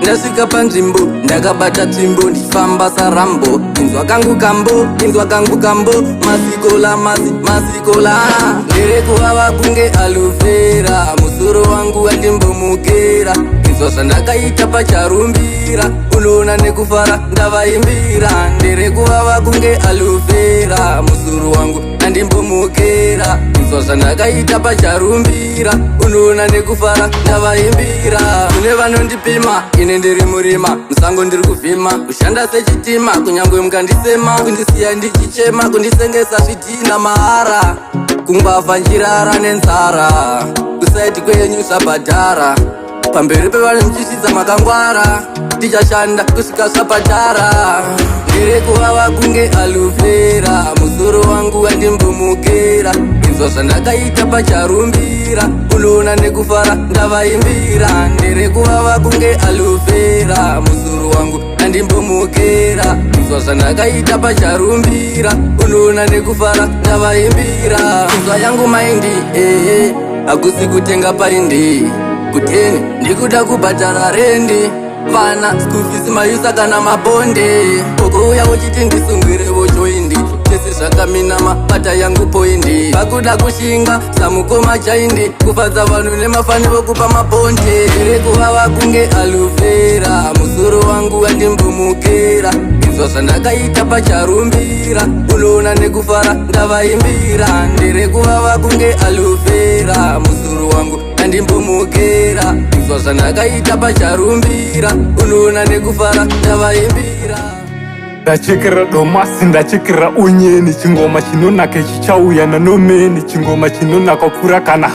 Ndasvika panzvimbo, ndakabata tsvimbo, ndichifamba saRambo. Inzwa kangu kambo, inzwa kangu kambo, masikola masi masikola. Ndiri kuvava kunge aloe vera, musoro wangu wandimbomukera. Inzwa zvandakaita pacharumbira, unoona nekufara ndavaimbira. Ndiri kuvava kunge aloe vera, musoro wangu andimbomukera. Inzwa zvandakaita pacharumbira, unoona nekufara ndavaimbira. Kune vanondipima, ine ndiri murima, musango ndiri kuvhima, kushanda sechitima. Kunyangwe mukandisema, kundisiya ndichichema, kundisengesa zvidhina mahara, kungwavha njirara nenzara, kusaiti kwenyu zvabhadhara. Pamberi pevanhu muchisvidza makangwara, tichashanda kusvika zvabhadhara. Ndiri kuvava kunge aloe vera, musoro wangu wandimbomukera. Inzwa zvandakaita pacharumbira, unoona nekufara ndavaimbira. Ndiri kuvava kunge aloe vera, musoro wangu andimbomukera. Inzwa zvandakaita pacharumbira, unoona nekufara ndavaimbira. Inzwa yangu mind, ehe, hakusi kutenga paindi kuteni, ndikuda kubhadhara rent, vana school fees, mayusa kana mabonde. Ukouya uchiti ndisungwirewo joint, tese zvakaminama, bata yangu point. Vakuda kushinga samukoma jaindi, kufadza vanhu nemafani vokupa mabonde. Ndiri kuvava kunge aloe vera, musoro wangu wandimbomukera. Inzwa zvandakaita pacharumbira, unoona nekufara ndavaimbira. Ndiri kuvava kunge aloe vera, musoro wangu andimbomukera. Inzwa zvandakaita pacharumbira, unoona nekufara ndavaimbira. Ndachekera domasi, ndachekera onion. Chingoma chinonaka chichauya nanomeni. Chingoma chinonaka kupfuura kana